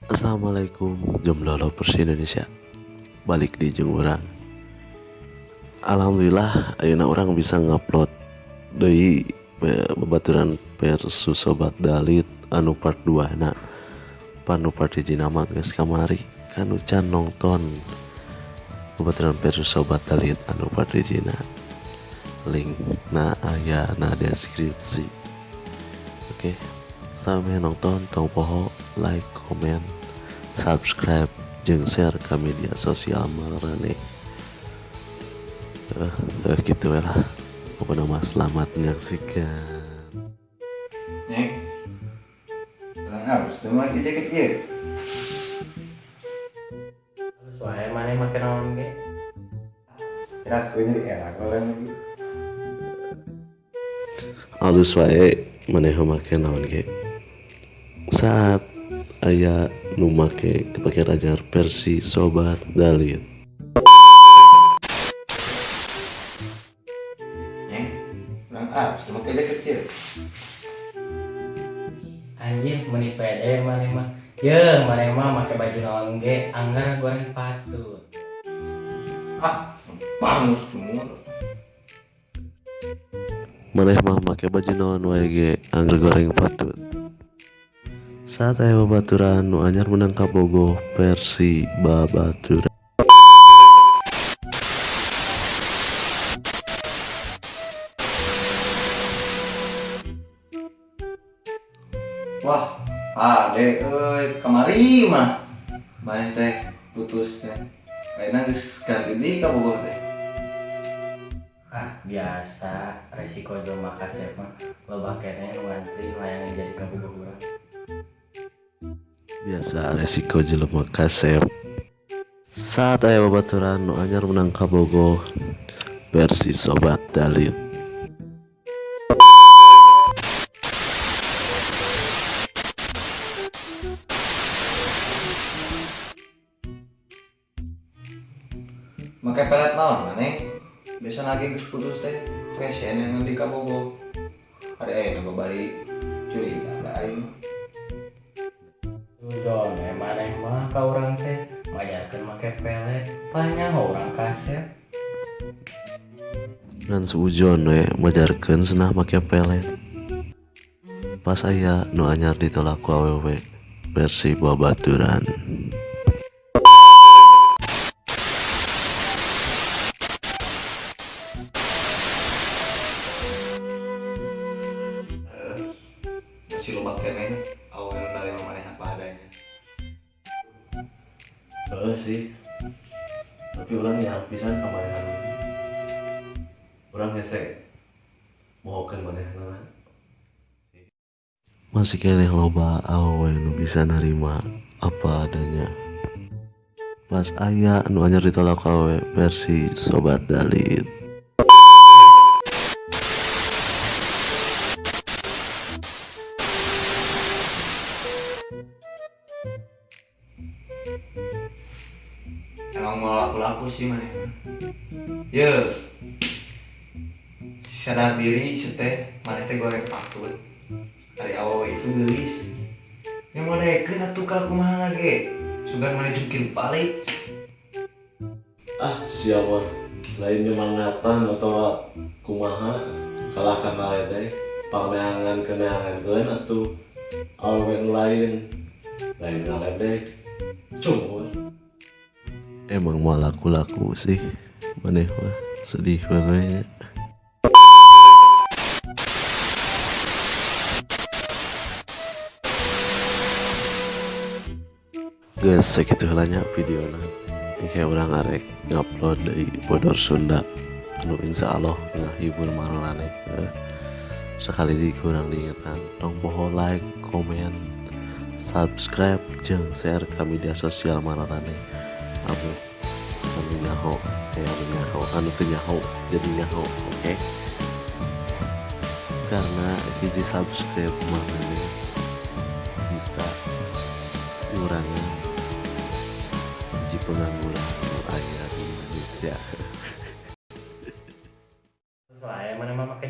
Assalamualaikum jomblo lovers Indonesia. Balik di jeung urang. Alhamdulillah ayeuna urang bisa ngupload deui babaturan versus Sobat Dalit anu part 2 na. Panu part hiji nama geus kamari kanu can nonton babaturan versus Sobat Dalit anu part hiji na. Link na aya na deskripsi. Oke, sampai nonton tong poho like, comment, subscribe, jeung share ke media sosial marane. Gitu lah. Pokoknya mah selamat menyaksikan. Nih, tenang harus semua kecil-kecil. Halus wae maneh make naon ge. Kira aku jadi enak orang lagi. Halus wae maneh make naon ge. Saat aya nu make kepake rajar versi Sobat Dalit. Nih, tenang harus semua kecil-kecil. Anjir meuni pede maneh mah. Yeuh maneh mah make baju naon ge anggar goreng patut. Ah, bangus semua. Maneh mah make baju naon wae ge anggar goreng patut. Saat aya babaturan nu anyar menang kabogoh versi babaturan. Wah, ade euy kamari mah. Maneh teh putus teh. Ayeuna geus ganti deui kabogoh teh. Ah, biasa resiko jelema kasep mah loba keneh nu ngantri hayang jadi kabogoh urang. Biasa resiko jelema kasep. Saat aya babaturan nu anyar menang kabogoh versi Sobat Dalit. Make pelet naon maneh? Biasa lagi geus putus teh fashion yang ngendi kabogoh. Ari ayeuna babari curiga da aing. Sujon maneh mah ka urang teh majarkeun make pelet, panyaho urang kasep. Ngan suujon we majarkeun senah make pelet. Pas aya nu anyar ditolak ku awewe versi babaturan. Masih loba keneh awewe nu narima maneh apa adanya. Heeh sih. Tapi urang nyaho pisan ka manehna. Urang hese mohokeun manehna. Masih keneh loba awewe nu bisa narima apa adanya. Pas aya nu anyar ditolak ku awewe versi Sobat Dalit. Emang mau laku-laku sih maneh. Ye. Sadar diri seteh maneh teh goreng patut. Ari awewe itu geulis. Nya mau daekeun atuh ka kumaha ge. Sugan maneh jungkir balik. Ah, siapa lain nyemangatan atau kumaha kalahkan wae teh pangneangan keneangankeun atuh awewe nu lain lain ngaledek cumur. Emang mau laku-laku sih maneh mah sedih banget. Guys, segitu heula videona. Kayak urang arek ngupload deui bodor Sunda anu insya Allah ngahibur maraneh. Sekali deui kurang diingetan tong poho like, comment, subscribe jeung share ke media sosial maraneh. Amin. Anu nyaho, kayak anu nyaho, anu teu nyaho, jadi nyaho, oke? Karena hiji subscribe maraneh bisa ngurangan hiji pengangguran nu aya di Indonesia. Wae maneh mah make